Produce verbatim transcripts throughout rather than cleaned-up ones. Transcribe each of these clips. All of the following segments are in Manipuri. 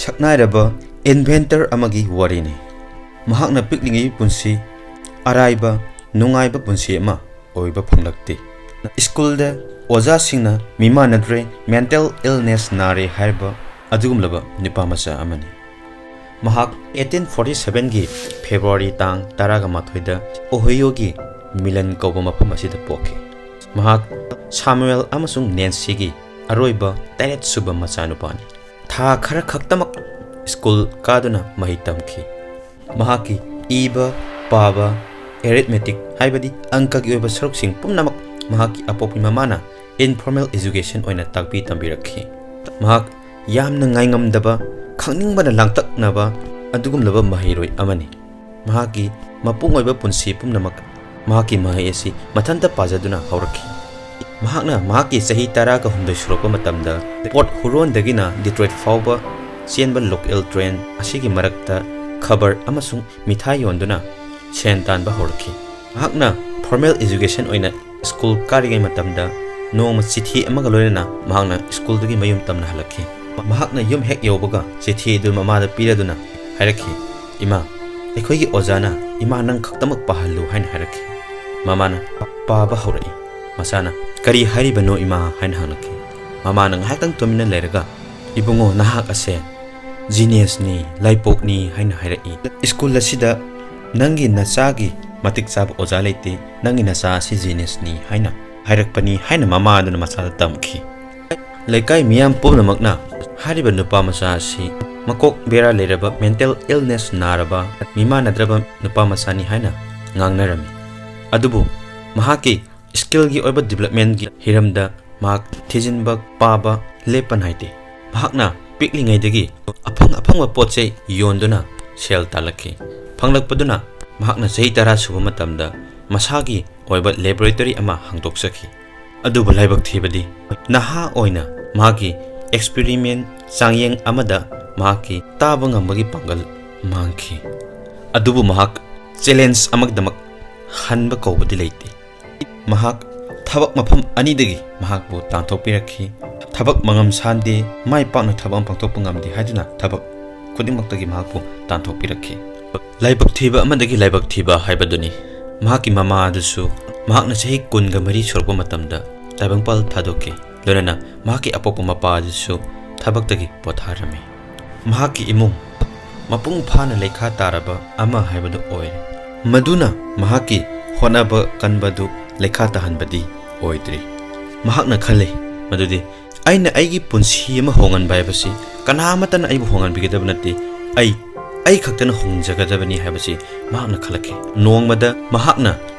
ꯁꯛꯅꯥꯏꯔꯕ inventor ꯑꯃꯒꯤ ꯋꯥꯔꯤꯅꯤ꯫ ꯃꯍꯥꯛꯅ ꯄꯤꯛꯂꯤꯉꯩ ꯄꯨꯟꯁꯤ ꯑꯔꯥꯏꯕ, ꯅꯨꯡꯉꯥꯏꯕ ꯄꯨꯟꯁꯤ ꯑꯃ ꯑꯣꯏꯕ ꯐꯪꯂꯛꯇꯦ꯫ ꯁ꯭ꯀꯨꯜꯗ ꯑꯣꯖꯥꯁꯤꯡꯅ ꯃꯤꯃꯥꯟꯅꯗ꯭ꯔꯦ, mental illness ꯅꯥꯔꯦ ꯍꯥꯏꯔꯕ ꯑꯗꯨꯒꯨꯝꯂꯕ ꯅꯨꯄꯥ ꯃꯆꯥ ꯑꯃꯅꯤ꯫ ꯃꯍꯥꯛ eighteen forty seven ꯒꯤ February ꯇꯥꯡ ꯇꯔꯥꯒ ꯃꯥꯊꯣꯏꯗ Ohio ꯒꯤ Milan ꯀꯧꯕ ꯃꯐꯝ ꯑꯁꯤꯗ ꯄꯣꯛꯈꯤ꯫ ꯃꯍꯥꯛ ꯁꯥꯃꯨꯑꯦꯜ ꯑꯃꯁꯨꯡ ꯅꯦꯟꯁꯤꯒꯤ ꯑꯔꯣꯏꯕ ꯇꯔꯦꯠ ꯁꯨꯕ ꯃꯆꯥꯅꯨꯄꯥꯅꯤ꯫ ꯊꯥ ꯈꯔ ꯈꯛꯇꯃꯛ ꯁ꯭ꯀꯨꯜ ꯀꯥꯗꯨꯅ ꯃꯍꯩ ꯇꯝꯈꯤ꯫ ꯃꯍꯥꯛꯀꯤ ꯏꯕ, ꯄꯥꯕ, arithmetic ꯍꯥꯏꯕꯗꯤ ꯑꯪꯀꯒꯤ ꯑꯣꯏꯕ ꯁꯔꯨꯛꯁꯤꯡ ꯄꯨꯝꯅꯃꯛ ꯃꯍꯥꯛꯀꯤ ꯑꯄꯣꯛꯄꯤ ꯃꯃꯥꯅ informal education ꯑꯣꯏꯅ ꯇꯥꯛꯄꯤ ꯇꯝꯕꯤꯔꯛꯈꯤ꯫ ꯃꯍꯥꯛ ꯌꯥꯝꯅ ꯉꯥꯏꯉꯝꯗꯕ, ꯈꯪꯅꯤꯡꯕꯅ ꯂꯥꯡꯇꯛꯅꯕ ꯑꯗꯨꯒꯨꯝꯂꯕ ꯃꯍꯩꯔꯣꯏ ꯑꯃꯅꯤ꯫ ꯃꯍꯥꯛꯀꯤ ꯃꯄꯨꯡ ꯑꯣꯏꯕ ꯄꯨꯟꯁꯤ ꯄꯨꯝꯅꯃꯛ ꯃꯍꯥꯛꯀꯤ ꯃꯍꯩ ꯑꯁꯤ ꯃꯊꯟꯇ ꯄꯥꯖꯗꯨꯅ ꯍꯧꯔꯛꯈꯤ꯫ ꯃꯍꯥꯛꯅ ꯃꯍꯥꯛꯀꯤ ꯆꯍꯤ ꯇꯔꯥꯒ ꯍꯨꯝꯗꯣꯏ ꯁꯨꯔꯛꯄ ꯃꯇꯝꯗ Port Huron ꯗꯒꯤꯅ Detroit ꯐꯥꯎꯕ ꯆꯦꯟꯕ local train ꯑꯁꯤꯒꯤ ꯃꯔꯛꯇ ꯈꯕꯔ ꯑꯃꯁꯨꯡ ꯃꯤꯊꯥꯏ ꯌꯣꯟꯗꯨꯅ ꯁꯦꯟ ꯇꯥꯟꯕ ꯍꯧꯔꯛꯈꯤ꯫ ꯃꯍꯥꯛꯅ formal education ꯑꯣꯏꯅ ꯁ꯭ꯀꯨꯜ ꯀꯥꯔꯤꯉꯩ ꯃꯇꯝꯗ ꯅꯣꯡꯃ ꯆꯤꯊꯤ ꯑꯃꯒ ꯂꯣꯏꯅꯅ ꯃꯍꯥꯛꯅ ꯁ꯭ꯀꯨꯜꯗꯒꯤ ꯃꯌꯨꯝ ꯇꯝꯅ ꯍꯜꯂꯛꯈꯤ꯫ ꯃꯍꯥꯛꯅ ꯌꯨꯝ ꯍꯦꯛ ꯌꯧꯕꯒ ꯆꯤꯊꯤ ꯑꯗꯨ ꯃꯃꯥꯗ ꯄꯤꯔꯗꯨꯅ ꯍꯥꯏꯔꯛꯈꯤ, "ꯏꯃꯥ, ꯑꯩꯈꯣꯏꯒꯤ ꯑꯣꯖꯥꯅ ꯏꯃꯥ ꯅꯪ ꯈꯛꯇꯃꯛ ꯄꯥꯍꯜꯂꯨ" ꯍꯥꯏꯅ ꯍꯥꯏꯔꯛꯈꯤ꯫ ꯃꯃꯥꯅ ꯄꯥꯕ ꯍꯧꯔꯛꯏ꯫ ꯃꯆꯥꯅ, "ꯀꯔꯤ ꯍꯥꯏꯔꯤꯕꯅꯣ ꯏꯃꯥ?" ꯍꯥꯏꯅ ꯍꯪꯂꯛꯈꯤ꯫ ꯃꯃꯥꯅ ꯉꯥꯏꯍꯥꯛꯇꯪ ꯇꯨꯃꯤꯟꯅ ꯂꯩꯔꯒ, "ꯏꯕꯨꯡꯉꯣ, ꯅꯍꯥꯛ ꯑꯁꯦ genius ꯅꯤ, ꯂꯥꯏꯄꯣꯛꯅꯤ" ꯍꯥꯏꯅ ꯍꯥꯏꯔꯛꯏ꯫ "ꯁ꯭ꯀꯨꯜ ꯑꯁꯤꯗ ꯅꯪꯒꯤ ꯅꯆꯥꯒꯤ ꯃꯇꯤꯛ ꯆꯥꯕ ꯑꯣꯖꯥ ꯂꯩꯇꯦ, ꯅꯪꯒꯤ ꯅꯆꯥ ꯑꯁꯤ genius ꯅꯤ" ꯍꯥꯏꯅ ꯍꯥꯏꯔꯛꯄꯅꯤ ꯍꯥꯏꯅ ꯃꯃꯥ ꯑꯗꯨꯅ ꯃꯆꯥꯗ ꯇꯝꯈꯤ꯫ ꯂꯩꯀꯥꯏ ꯃꯤꯌꯥꯝ ꯄꯨꯝꯅꯃꯛꯅ ꯍꯥꯏꯔꯤꯕ ꯅꯨꯄꯥ ꯃꯆꯥ ꯑꯁꯤ ꯃꯀꯣꯛ ꯕꯦꯔꯥ ꯂꯩꯔꯕ, mental illness ꯅꯥꯔꯕ, ꯃꯤꯃꯥꯟꯅꯗ꯭ꯔꯕ ꯅꯨꯄꯥ ꯃꯆꯥꯅꯤ ꯍꯥꯏꯅ ꯉꯥꯡꯅꯔꯝꯃꯤ꯫ ꯑꯗꯨꯕꯨ ꯃꯍꯥꯛꯀꯤ skill ꯒꯤ ꯑꯣꯏꯕ development ꯀꯤ ꯍꯤꯔꯝꯗ ꯃꯍꯥꯛ ꯊꯤꯖꯤꯟꯕ, ꯄꯥꯕ ꯂꯦꯞꯄ ꯅꯥꯏꯗꯦ꯫ ꯃꯍꯥꯛꯅ ꯄꯤꯛꯂꯤꯉꯩꯗꯒꯤ ꯑꯐꯪ ꯑꯐꯪꯕ ꯄꯣꯠ ꯆꯩ ꯌꯣꯟꯗꯨꯅ ꯁꯦꯜ ꯇꯥꯜꯂꯛꯈꯤ꯫ ꯐꯪꯂꯛꯄꯗꯨꯅ ꯃꯍꯥꯛꯅ ꯆꯍꯤ ꯇꯔꯥ ꯁꯨꯕ ꯃꯇꯝꯗ ꯃꯁꯥꯒꯤ ꯑꯣꯏꯕ laboratory ꯑꯃ ꯍꯥꯡꯗꯣꯛꯆꯈꯤ꯫ ꯑꯗꯨꯕꯨ ꯂꯥꯏꯕꯛ ꯊꯤꯕꯗꯤ, ꯅꯍꯥ ꯑꯣꯏꯅ ꯃꯍꯥꯛꯀꯤ experiment ꯆꯥꯡꯌꯦꯡ ꯑꯃꯗ ꯃꯍꯥꯛꯀꯤ ꯇꯥꯕ ꯉꯝꯕꯒꯤ ꯄꯥꯡꯒꯜ ꯃꯥꯡꯈꯤ꯫ ꯑꯗꯨꯕꯨ ꯃꯍꯥꯛ challenge ꯑꯃꯒꯤꯗꯃꯛ ꯍꯟꯕ ꯀꯧꯕꯗꯤ ꯂꯩꯇꯦ꯫ ꯃꯍꯥꯛ ꯊꯕꯛ ꯃꯐꯝ ꯑꯅꯤꯗꯒꯤ ꯃꯍꯥꯛꯄꯨ ꯇꯥꯟꯊꯣꯛꯄꯤꯔꯛꯈꯤ꯫ ꯊꯕꯛ ꯃꯉꯝ ꯁꯥꯟꯗꯦ, ꯃꯥꯏ ꯄꯥꯛꯅ ꯊꯕꯛ ꯑꯃ ꯄꯥꯡꯊꯣꯛꯄ ꯉꯝꯗꯦ ꯍꯥꯏꯗꯨꯅ ꯊꯕꯛ ꯈꯨꯗꯤꯡꯃꯛꯇꯒꯤ ꯃꯍꯥꯛꯄꯨ ꯇꯥꯟꯊꯣꯛꯄꯤꯔꯛꯈꯤ꯫ ꯂꯥꯏꯕꯛ ꯊꯤꯕ ꯑꯃꯗꯒꯤ ꯂꯥꯏꯕꯛ ꯊꯤꯕ ꯍꯥꯏꯕꯗꯨꯅꯤ꯫ ꯃꯍꯥꯛꯀꯤ ꯃꯃꯥ ꯑꯗꯨꯁꯨ ꯃꯍꯥꯛꯅ ꯆꯍꯤ ꯀꯨꯟꯒ ꯃꯔꯤ ꯁꯨꯔꯛꯄ ꯃꯇꯝꯗ ꯇꯥꯏꯕꯪꯄꯥꯜ ꯊꯥꯗꯣꯛꯈꯤ꯫ ꯂꯣꯏꯅꯅ ꯃꯍꯥꯛꯀꯤ ꯑꯄꯣꯛꯄ ꯃꯄꯥ ꯑꯗꯨꯁꯨ ꯊꯕꯛꯇꯒꯤ ꯄꯣꯊꯥꯔꯝꯃꯤ꯫ ꯃꯍꯥꯛꯀꯤ ꯏꯃꯨꯡ ꯃꯄꯨꯡ ꯐꯥꯅ ꯂꯩꯈꯥ ꯇꯥꯔꯕ ꯑꯃ ꯍꯥꯏꯕꯗꯨ ꯑꯣꯏꯔꯦ꯫ ꯃꯗꯨꯅ ꯃꯍꯥꯛꯀꯤ ꯍꯣꯠꯅꯕ ꯀꯟꯕꯗꯨ ꯂꯩꯈꯥ ꯇꯥꯍꯟꯕꯗꯤ ꯑꯣꯏꯗ꯭ꯔꯤ꯫ ꯃꯍꯥꯛꯅ ꯈꯜꯂꯤ ꯃꯗꯨꯗꯤ, "ꯑꯩꯅ ꯑꯩꯒꯤ ꯄꯨꯟꯁꯤ ꯑꯃ ꯍꯣꯡꯍꯟꯕ ꯍꯥꯏꯕꯁꯤ ꯀꯅꯥ ꯑꯃꯠꯇꯅ ꯑꯩꯕꯨ ꯍꯣꯡꯍꯟꯕꯤꯒꯗꯕ ꯅꯠꯇꯦ, ꯑꯩ, ꯑꯩ ꯈꯛꯇꯅ ꯍꯣꯡꯖꯒꯗꯕꯅꯤ" ꯍꯥꯏꯕꯁꯤ ꯃꯍꯥꯛꯅ ꯈꯜꯂꯛꯈꯤ꯫ ꯅꯣꯡꯃꯗ ꯃꯍꯥꯛꯅ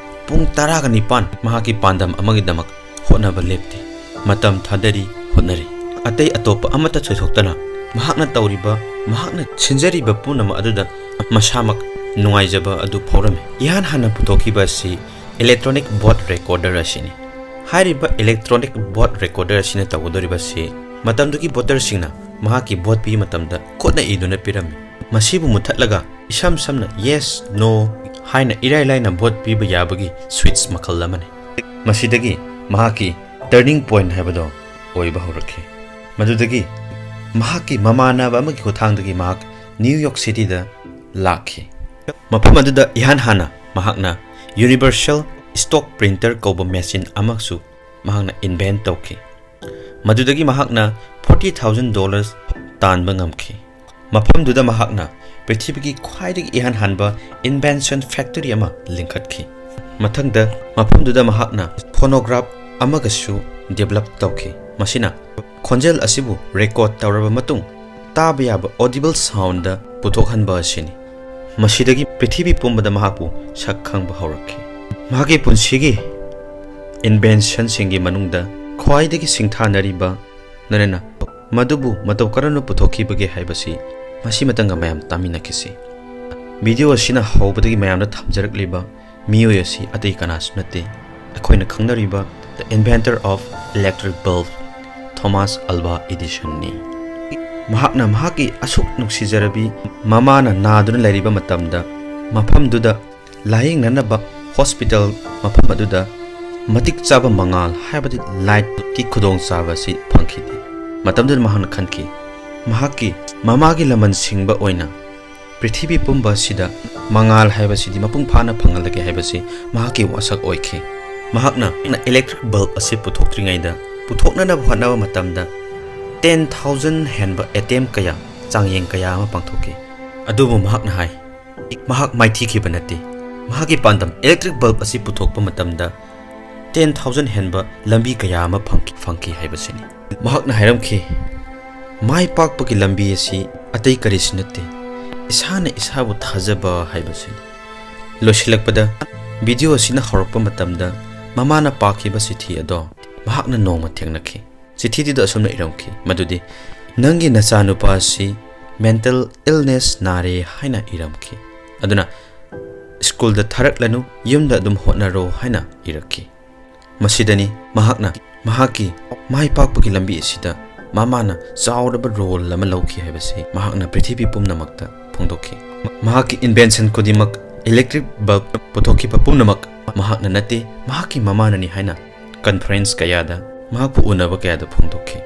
ꯄꯨꯡ ꯇꯔꯥꯒ ꯅꯤꯄꯥꯟ ꯃꯍꯥꯛꯀꯤ ꯄꯥꯟꯗꯝ ꯑꯃꯒꯤꯗꯃꯛ ꯍꯣꯠꯅꯕ ꯂꯦꯞꯇꯦ꯫ ꯃꯇꯝ ꯊꯥꯗꯔꯤ, ꯍꯣꯠꯅꯔꯤ꯫ ꯑꯇꯩ ꯑꯇꯣꯞꯄ ꯑꯃꯠꯇ ꯊꯣꯏꯗꯣꯛꯇꯅ ꯃꯍꯥꯛꯅ ꯇꯧꯔꯤꯕ, ꯃꯍꯥꯛꯅ ꯁꯤꯟꯖꯔꯤꯕ ꯄꯨꯝꯅꯃꯛ ꯑꯗꯨꯗ ꯃꯁꯥꯃꯛ ꯅꯨꯡꯉꯥꯏꯖꯕ ꯑꯗꯨ ꯐꯥꯎꯔꯝꯃꯤ꯫ ꯏꯍꯥꯟ ꯍꯥꯟꯅ ꯄꯨꯊꯣꯛꯈꯤꯕ ꯑꯁꯤ electronic vote recorder ꯑꯁꯤꯅꯤ꯫ ꯍꯥꯏꯔꯤꯕ electronic vote recorder ꯑꯁꯤꯅ ꯇꯧꯒꯗꯧꯔꯤꯕꯁꯤ ꯃꯇꯝꯗꯨꯒꯤ ꯚꯣꯇꯔꯁꯤꯡꯅ ꯃꯍꯥꯛꯀꯤ ꯚꯣꯠ ꯄꯤꯕ ꯃꯇꯝꯗ ꯈꯨꯠꯅ ꯏꯗꯨꯅ ꯄꯤꯔꯝꯃꯤ꯫ ꯃꯁꯤꯕꯨ ꯃꯨꯊꯠꯂꯒ ꯏꯁꯝ ꯁꯝꯅ yes, no ꯍꯥꯏꯅ ꯏꯔꯥꯏ ꯂꯥꯏꯅ ꯚꯣꯠ ꯄꯤꯕ ꯌꯥꯕꯒꯤ ꯁ꯭ꯋꯤꯆ ꯃꯈꯜ ꯑꯃꯅꯤ꯫ ꯃꯁꯤꯗꯒꯤ ꯃꯍꯥꯛꯀꯤ turning point ꯍꯥꯏꯕꯗꯣ ꯑꯣꯏꯕ ꯍꯧꯔꯛꯈꯤ꯫ ꯃꯗꯨꯗꯒꯤ ꯃꯍꯥꯛꯀꯤ ꯃꯃꯥꯟꯅꯕ ꯑꯃꯒꯤ ꯈꯨꯠꯊꯥꯡꯗꯒꯤ ꯃꯍꯥꯛ ꯅ꯭ꯌꯨ ꯌꯣꯔꯛ ꯁꯤꯇꯤꯗ ꯂꯥꯛꯈꯤ꯫ ꯃꯐꯝ ꯑꯗꯨꯗ ꯏꯍꯥꯟ ꯍꯥꯟꯅ ꯃꯍꯥꯛꯅ universal stock printer ꯀꯧꯕ ꯃꯦꯆꯤꯟ ꯑꯃꯁꯨ ꯃꯍꯥꯛꯅ invent ꯇꯧꯈꯤ꯫ ꯃꯗꯨꯗꯒꯤ ꯃꯍꯥꯛꯅ forty thousand dollars ꯇꯥꯟꯕ ꯉꯝꯈꯤ꯫ ꯃꯐꯝꯗꯨꯗ ꯃꯍꯥꯛꯅ ꯄ꯭ꯔꯤꯊꯤꯕꯤꯒꯤ ꯈ꯭ꯋꯥꯏꯗꯒꯤ ꯏꯍꯥꯟ ꯍꯥꯟꯕ invention factory ꯑꯃ ꯂꯤꯡꯈꯠꯈꯤ꯫ ꯃꯊꯪꯗ ꯃꯐꯝꯗꯨꯗ ꯃꯍꯥꯛꯅ phonograph ꯑꯃꯒꯁꯨ develop ꯇꯧꯈꯤ꯫ ꯃꯁꯤꯅ ꯈꯣꯟꯖꯦꯜ ꯑꯁꯤꯕꯨ record ꯇꯧꯔꯕ ꯃꯇꯨꯡ ꯇꯥꯕ ꯌꯥꯕ audible sound ꯄꯨꯊꯣꯛꯍꯟꯕ ꯑꯁꯤꯅꯤ꯫ ꯃꯁꯤꯗꯒꯤ ꯄ꯭ꯔꯤꯊꯤꯕꯤ ꯄꯨꯝꯕꯗ ꯃꯍꯥꯛꯄꯨ ꯁꯛ ꯈꯪꯕ ꯍꯧꯔꯛꯈꯤ꯫ ꯃꯍꯥꯛꯀꯤ ꯄꯨꯟꯁꯤꯒꯤ inventionꯁꯤꯡꯒꯤ ꯃꯅꯨꯡꯗ ꯈ꯭ꯋꯥꯏꯗꯒꯤ ꯁꯤꯡꯊꯥꯅꯔꯤꯕ, ꯂꯣꯏꯅꯅ ꯃꯗꯨꯕꯨ ꯃꯇꯧ ꯀꯔꯝꯅ ꯄꯨꯊꯣꯛꯈꯤꯕꯒꯦ ꯍꯥꯏꯕꯁꯤ ꯃꯁꯤꯃꯇꯪꯒ ꯃꯌꯥꯝ ꯇꯥꯃꯤꯟꯅꯈꯤꯁꯤ꯫ Video ꯑꯁꯤꯅ ꯍꯧꯕꯗꯒꯤ ꯃꯌꯥꯝꯗ ꯊꯝꯖꯔꯛꯂꯤꯕ ꯃꯤꯑꯣꯏ ꯑꯁꯤ ꯑꯇꯩ ꯀꯅꯥꯁꯨ ꯅꯠꯇꯦ, ꯑꯩꯈꯣꯏꯅ ꯈꯪꯅꯔꯤꯕ the inventor of electric bulb, Thomas Alva Edisonꯅꯤ꯫ ꯃꯍꯥꯛꯅ ꯃꯍꯥꯛꯀꯤ ꯑꯁꯨꯛ ꯅꯨꯡꯁꯤꯖꯔꯕꯤ ꯃꯃꯥꯅ ꯅꯥꯗꯨꯅ ꯂꯩꯔꯤꯕ ꯃꯇꯝꯗ ꯃꯐꯝꯗꯨꯗ ꯂꯥꯌꯦꯡꯅꯅꯕ hospital ꯃꯐꯝ ꯑꯗꯨꯗ ꯃꯇꯤꯛ ꯆꯥꯕ ꯃꯉꯥꯜ, ꯍꯥꯏꯕꯗꯤ ꯂꯥꯏꯠꯀꯤ ꯈꯨꯗꯣꯡꯆꯥꯕ ꯑꯁꯤ ꯐꯪꯈꯤꯗꯦ꯫ ꯃꯇꯝꯗꯨꯗ ꯃꯍꯥꯛꯅ ꯈꯟꯈꯤ, ꯃꯍꯥꯛꯀꯤ ꯃꯃꯥꯒꯤ ꯂꯃꯟ ꯁꯤꯡꯕ ꯑꯣꯏꯅ ꯄ꯭ꯔꯤꯊꯤꯕꯤ ꯄꯨꯝꯕ ꯑꯁꯤꯗ ꯃꯉꯥꯜ ꯍꯥꯏꯕꯁꯤꯗꯤ ꯃꯄꯨꯡ ꯐꯥꯅ ꯐꯪꯍꯜꯂꯒꯦ ꯍꯥꯏꯕꯁꯤ ꯃꯍꯥꯛꯀꯤ ꯋꯥꯁꯛ ꯑꯣꯏꯈꯤ꯫ ꯃꯍꯥꯛꯅ electric bulb ꯑꯁꯤ ꯄꯨꯊꯣꯛꯇ꯭ꯔꯤꯉꯩꯗ, ꯄꯨꯊꯣꯛꯅꯅꯕ ꯍꯣꯠꯅꯕ ꯃꯇꯝꯗ ten thousand ꯍꯦꯟꯕ attempt ꯀꯌꯥ, ꯆꯥꯡꯌꯦꯡ ꯀꯌꯥ ꯑꯃ ꯄꯥꯡꯊꯣꯛꯈꯤ꯫ ꯑꯗꯨꯕꯨ ꯃꯍꯥꯛꯅ ꯍꯥꯏ, ꯃꯍꯥꯛ ꯃꯥꯏꯊꯤꯈꯤꯕ ꯅꯠꯇꯦ꯫ ꯃꯍꯥꯛꯀꯤ ꯄꯥꯟꯗꯝ electric bulb ꯑꯁꯤ ꯄꯨꯊꯣꯛꯄ ꯃꯇꯝꯗ ten thousand ꯍꯦꯟꯕ ꯂꯝꯕꯤ ꯀꯌꯥ ꯑꯃ ꯐꯪꯈꯤ, ꯐꯪꯈꯤ ꯍꯥꯏꯕꯁꯤꯅꯤ꯫ ꯃꯍꯥꯛꯅ ꯍꯥꯏꯔꯝꯈꯤ, ꯃꯥꯏ ꯄꯥꯛꯄꯒꯤ ꯂꯝꯕꯤ ꯑꯁꯤ ꯑꯇꯩ ꯀꯔꯤꯁꯨ ꯅꯠꯇꯦ, ꯏꯁꯥꯅ ꯏꯁꯥꯕꯨ ꯊꯥꯖꯕ ꯍꯥꯏꯕꯁꯤꯅꯤ꯫ ꯂꯣꯏꯁꯤꯜꯂꯛꯄꯗ, video ꯑꯁꯤꯅ ꯍꯧꯔꯛꯄ ꯃꯇꯝꯗ ꯃꯃꯥꯅ ꯄꯥꯈꯤꯕ ꯆꯤꯊꯤ ꯑꯗꯣ ꯃꯍꯥꯛꯅ ꯅꯣꯡꯃ ꯊꯦꯡꯅꯈꯤ꯫ ꯆꯤꯊꯤꯗꯨꯗ ꯑꯁꯨꯝꯅ ꯏꯔꯝꯈꯤ, ꯃꯗꯨꯗꯤ, "ꯅꯪꯒꯤ ꯅꯆꯥꯅꯨꯄꯥ ꯑꯁꯤ mental illness ꯅꯥꯔꯦ" ꯍꯥꯏꯅ ꯏꯔꯝꯈꯤ꯫ ꯑꯗꯨꯅ, "ꯁ꯭ꯀꯨꯜꯗ ꯊꯥꯔꯛꯂꯅꯨ, ꯌꯨꯝꯗ ꯑꯗꯨꯝ ꯍꯣꯠꯅꯔꯣ" ꯍꯥꯏꯅ ꯏꯔꯛꯈꯤ꯫ ꯃꯁꯤꯗꯅꯤ ꯃꯍꯥꯛꯅ ꯃꯍꯥꯛꯀꯤ ꯃꯥꯏ ꯄꯥꯛꯄꯒꯤ ꯂꯝꯕꯤ ꯑꯁꯤꯗ ꯃꯃꯥꯅ ꯆꯥꯎꯔꯕ role ꯑꯃ ꯂꯧꯈꯤ ꯍꯥꯏꯕꯁꯤ ꯃꯍꯥꯛꯅ ꯄ꯭ꯔꯤꯊꯤꯕꯤ ꯄꯨꯝꯅꯃꯛꯇ ꯐꯣꯡꯗꯣꯛꯈꯤ꯫ ꯃꯍꯥꯛꯀꯤ invention ꯈꯨꯗꯤꯡꯃꯛ, electric bulb ꯄꯨꯊꯣꯛꯈꯤꯕ ꯄꯨꯝꯅꯃꯛ ꯃꯍꯥꯛꯅ ꯅꯠꯇꯦ, ꯃꯍꯥꯛꯀꯤ ꯃꯃꯥꯅꯅꯤ ꯍꯥꯏꯅ conference ꯀꯌꯥꯗ, ꯃꯍꯥꯛꯄꯨ ꯎꯅꯕ ꯀꯌꯥꯗ ꯐꯣꯡꯗꯣꯛꯈꯤ꯫